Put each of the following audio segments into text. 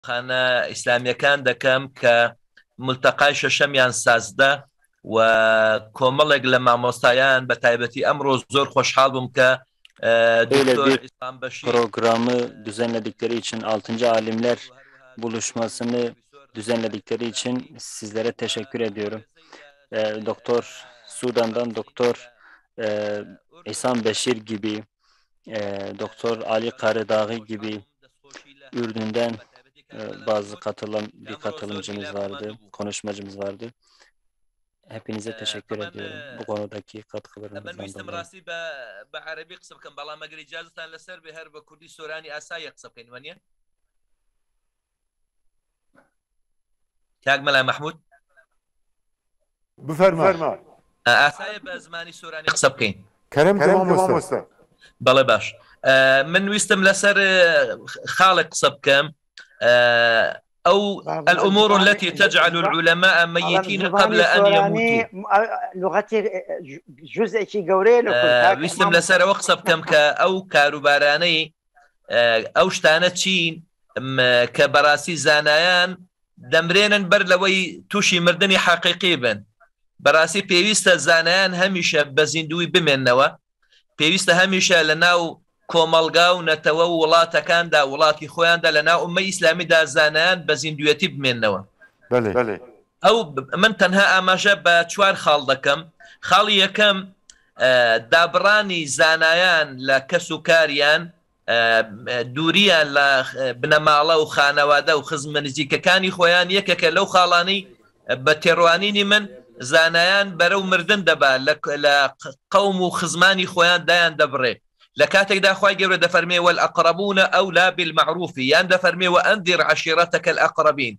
خانە ئیسلامیەکان دەکەم کە ملتەقای شەشەمیان سازدا و کۆمەڵێک لە مامۆستایان بە تایبەتی ئەمڕۆ زۆر خۆشحاڵ بووم کە Böyle دکتۆر bir عیسام بەشیر programı düzenledikleri için 6. Alimler buluşmasını düzenledikleri için sizlere teşekkür ediyorum. Doktor Sudan'dan Doktor e, İhsan Beşir gibi, Doktor Ali Karedağı gibi Ürdün'den bazı katılan bir katılımcımız vardı, konuşmacımız vardı. Hepinize teşekkür طبعا ediyorum bu konudaki من katkılarınızdan ویستم dolayı. ڕاستی بە بە عەرەبی قسە بکەم بەڵام ئەگەر ئیجازەتان لەسەر بێ هەر بە کوردی سۆرانی ئاسایی قسە بکەین وانییە کاک مەلا مەحموود؟ بفەرما. ئاسایە بە زمانی سۆرانی قسە بکەین؟ کەرەم کە مامۆستا. بەڵێ باش. من ویستم لەسەر خاڵێک قسە بکەم ئەو الأمور التي تجعل العلماء ميتين قبل أن يموتوا. لغەتی جزئێکی گەورەیە لە کورد کاک ویستم مامۆستا. لەسەر ئەوە قسە بکەم کە ئەو کاروبارانەی ئەو شتانە چین کە بەڕاستی زانایان دەمرێنن بەر لەوەی تووشی مردنی حەقیقی بن. بەڕاستی پێویستە زانایان هەمیشە بە زیندووی بمێننەوە، پێویستە هەمیشە لە ناو کۆمەڵگا و نەتەوە و وڵاتەکاندا وڵاتی خۆیاندا لە ناو ئوممەی ئیسلامیدا زانایان بە زیندوویەتی بمێننەوە. بەلێ. ئەو من تەنها ئاماژە بە چوار خاڵ دەکەم. خاڵی یەکەم دابڕانی زانایان لە کەس و کاریان، دووریان لە بنەماڵە و خانەوادە و خزمە نزیکەکانی خۆیان یەکێکە لەو خاڵانەی بە تێڕوانینی من زانایان بەرەو مردن دەبا، لە قەوم و خزمانی خۆیان دایان دەبڕێ. لە کاتێکدا خوای گەورە دەفەرمێ والأقربون أولى بالمعروف، یان دەفەرمێ وأنذر عشیرتك الأقربین.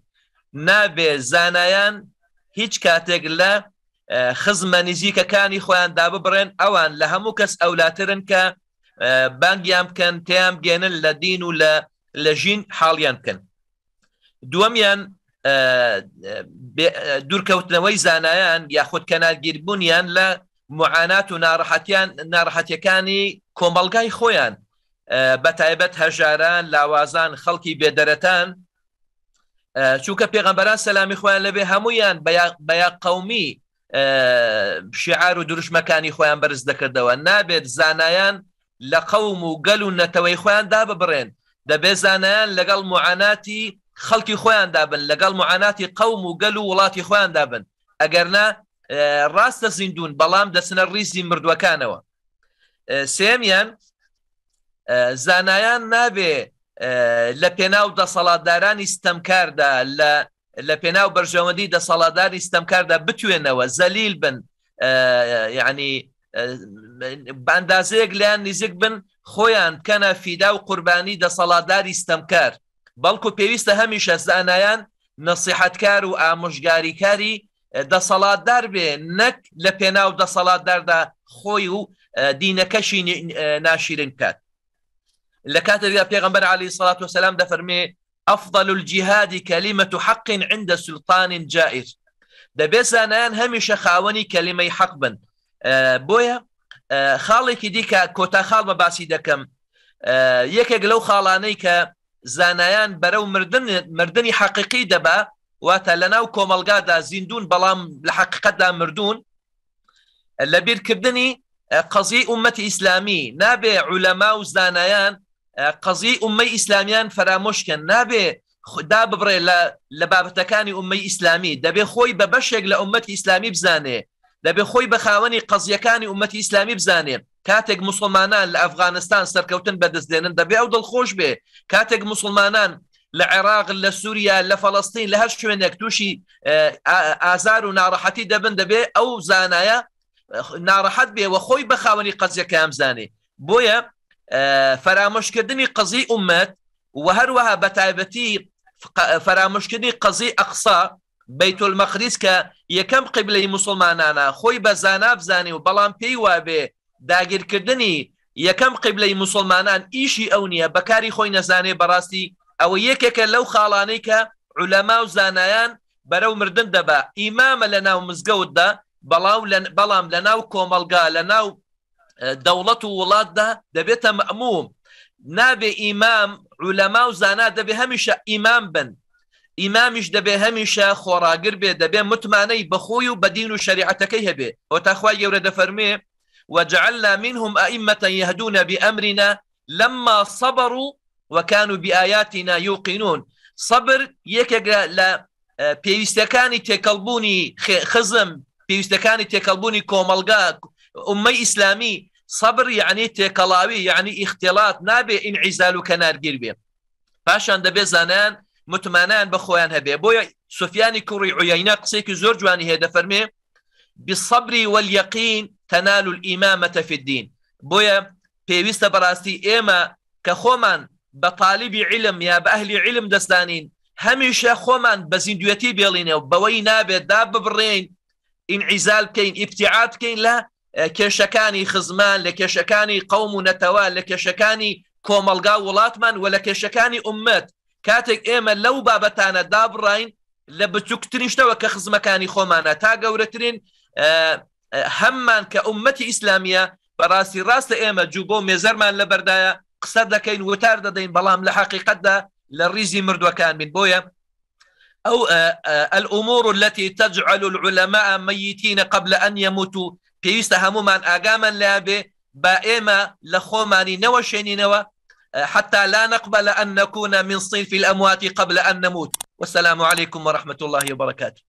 نابێ زانایان هیچ کاتێک لە خزمە نزیکەکانی خۆیان داببڕێن، ئەوان لە هەموو کەس ئەولاترن کە بانگیان بکەن، تێیان بگەێنن لە دین و لە ژین حاڵیان بکەن. دووەمیان دوورکەوتنەوەی زانایان یاخود کەنارگیربوونیان لە معانات و ناڕەحەتیەکانی کۆمەڵگای خۆیان، بە تایبەت هەژاران، لاوازان، خەڵکی بێدەرەتان، چونکە پێغەمبەران سەلامی خۆیان لەبێ هەمویان بە قەومی شعار و دروشمەکانی خۆیان بەرز دەکردەوە. نابێت زانایان لە قەوم و گەل و نەتەوەی خۆیان داببڕێن، دەبێت زانایان لەگەڵ معاناتی خەڵکی خۆیان دابن، لەگەڵ معاناتی قەوم و گەل و وڵاتی خۆیان دابن، ئەگەرنا ڕاستە زیندون بەڵام دەچنە ڕیزی مردووەکانەوە. سێمیان زانایان نابێ لە پێناو دەسەڵاتدارانی ستەمکاردا، لە پێناو بەرژەوەندی دەسەڵاتداری ستەمکاردا بتوێنەوە، زەلیل بن، یعنی بە ئەندازەیەک لەیان نزیک بن خۆیان بکەنە فیدا و قوربانی دەسەڵاتداری ستەمکار، بەڵکو پێویستە هەمیشە زانایان نەسیحەتکار و ئامۆژگاریکاری دەسەڵاتدار بێ، نەک لە پێناو دەسەڵاتداردا خۆی و دینەکەشی ناشیرین بکات. لە کاتێکدا پێغەمبەر عەلەیهی سەڵات وەسەلام دەفەرمێ ئەفضل الجهاد کەلیمەت حەق عند سلطان جائر. دەبێت زانایان هەمیشە خاوەنی کەلیمەی حەق بن. بۆیە خاڵێکی دیکە کۆتا خاڵ بە باسی دەکەم، یەکێک لەو خاڵانەی کە زانایان بەرەو مردنی حەقیقی دەبا، واتە لەناو کۆمەلگادا زیندون بەڵام لە حەقیقەتدا مردوون، لەبیرکردنی قەزیەی ئومەتی ئیسلامی. نابێ عولەما و زانایان قەزیەی ئومەی ئیسلامیان فەرامۆشکەن، نابێ داببڕێ لە بابەتەکانی ئومەی ئیسلامی، دەبێ خۆی بە بەشێک لە ئومەتی ئیسلامی بزانێ، دەبێ خۆی بە خاوەنی قەزیەکانی ئومەتی ئیسلامی بزانێ. کاتێک مسلمانان لە ئەفغانستان سەرکەوتن بەدەست دێنن دەبێ ئەو دڵخۆش بێ. کاتێک مسلمانان لە عێراق، لە سووریا، لە فەڵەستین، لە هەر شوێنێک تووشی ئازار و ناڕەحەتی دەبن، دەبێ ئەو زانایە ناڕەحەت بێ و خۆی بە خاوەنی قەزیەکەیان بزانێ. بۆیە فەرامۆشکردنی قەزیەی ئومەت و هەروەها بە تایبەتی فەرامۆشکردنی قەزیەی ئەقسا، بەیت المەقدیس کە یەکەم قیبلەی مسلمانانە، خۆی بە زانا بزانێ و بەڵام پێی وابێ داگیرکردنی یەکەم قیبلەی مسلمانان ئیشی ئەو نییە، بەکاری خۆی نەزانێ. بەڕاستی ئەوە یەکێکە لەو خاڵانەی کە عولەما و زانایان بەرەو مردن دەبا. ئیمامە لە ناو مزگەوتدا، بەڵام لە ناو کۆمەڵگا، لە ناو دەوڵەت و وڵاتدا دەبێتە مەئموم. نابێ ئیمام، عولەما و زانا دەبێ هەمیشە ئیمام بن، ئیمامیش دەبێ هەمیشە خۆڕاگر بێ، دەبێ متمانەی بە خۆی و بە دین و شەریعەتەکەی هەبێ. ئەوەتا خوای گەورە دەفەرموێ، وجعلنا منهم ائمة یهدون بامرنا لما صبروا وكانوا بآیاتنا یوقنون. سەبر یەکێکە لە پێویستەکانی تێکەڵبوونی خزم، پێویستەکانی تێکەڵبوونی کۆمەڵگا، ئوممەی ئیسلامی. سەبر یەعنی تێکەڵاوی، یەعنی ئیختیڵات، نابێ ئینعیزال و کەنارگیر بێ. پاشان دەبێ زانایان متمانەیان بە خۆیان هەبێ. بۆیە سوفیانی کوڕی عویەینە قسەیەکی زۆر جوانی هەیە، دەفەرمێ بالصبر والیقین تنال الامامە فی الدین. بۆیە پێویستە بەڕاستی ئێمە کە خۆمان بە تالیبی عیلم یا بە ئەهلی عیلم دەزانین هەمیشە خۆمان بە زیندوێتی بێڵینەوە، بەوەی نابێت داببڕێین، ئینعیزال بکەین، ئیبتیعاد بکەین لە کێشەکانی خزمان، لە کێشەکانی قەوم و نەتەوە، لە کێشەکانی کۆمەڵگا و وڵاتمان و لە کێشەکانی ئوممەت. کاتێک ئێمە لەو بابەتانە دابڕاین، لە بچووکترین شتەوە کە خزمەکانی خۆمانە تا گەورەترین هەممان کە ئوممەتی ئیسلامیە، بەڕاستی ڕاستە ئێمە جوبە و مێزەرمان لەبەردایە، قسە دەکەین، وتار دەدەین، بەڵام لە حەقیقەتدا لە ڕیزی مردووەکان بین. بۆیە ئەو الامور التي تجعل العلماء میتین قبل ان یموتوا پێویستە هەموومان ئاگامان لێیان بێ، با ئێمە لە خۆمانی نەوەشێنینەوە حتى لا نقبل ان نكون من صنف الاموات قبل ان نموت. والسلام عليكم ورحمة الله وبركاته.